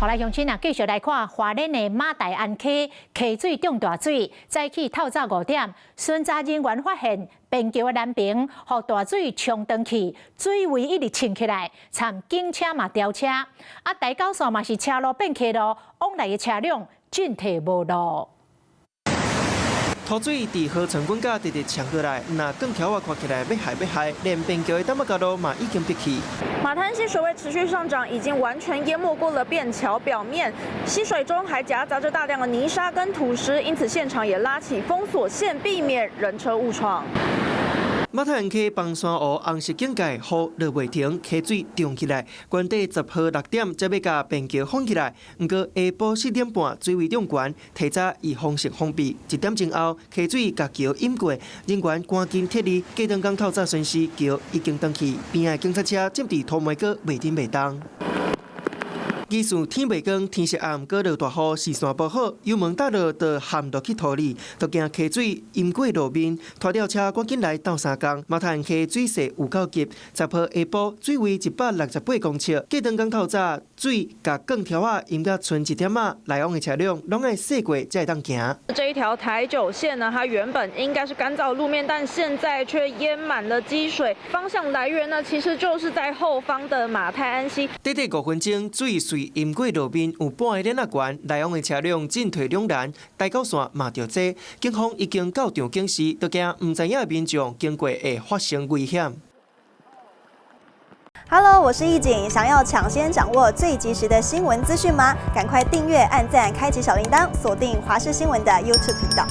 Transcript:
好來，鄉親啊，繼續來看花蓮的馬大安溪溪水漲大水，早起透早5點，巡查人員發現便橋的欄棚予大水沖斷去，水位一直衝起來，參警車嘛飆車，啊，台九線嘛是車路變溪路，往來的車輛進退無路。塗水佇河床滾甲直直衝過來，若鋼橋仔看起來欲害欲害，連便橋的淡仔角路嘛已經逼去。馬太鞍溪水位持續上漲，已經完全淹沒過了便橋表面。溪水中還夾雜着大量的泥沙跟土石，因此現場也拉起封鎖線，避免人車誤闖。馬太鞍溪枋山湖紅色警戒，雨落袂停，溪水漲起來。原底10號6點才欲共便橋封起來，毋過下晡4點半水位漲懸，提早以方式封閉。1點鐘後，溪水共橋淹過，人員趕緊撤離。隔頓工透早巡視，橋已經斷去，邊仔警察車浸佇塗眉閣袂振袂動。疑似天袂光，天色暗，閣落大雨，視線無好，油門踏落就陷落去塗裡，就驚溪水淹過路面，拖吊車趕緊來鬥相共。馬太鞍溪水勢有夠急，10號下晡水位168公尺，隔頓工透早水共鋼條仔淹甲賰一點仔，來往的車輛攏愛駛過才會當行。這一條台九線呢，它原本應該是乾燥路面，但現在卻淹滿了積水。方向來源呢，其實就是在後方的馬太鞍溪。短短5分鐘，水隨淹過路面有半个鏈仔懸，來往的車輛進退兩難。台九線嘛著這，警方已經到場警示，都驚毋知影的民眾經過會發生危險。 Hello，我是易景，想要搶先掌握最及時的新聞資訊嗎？趕快訂閱、按讚、開啟小鈴鐺，鎖定華視新聞的 YouTube 頻道。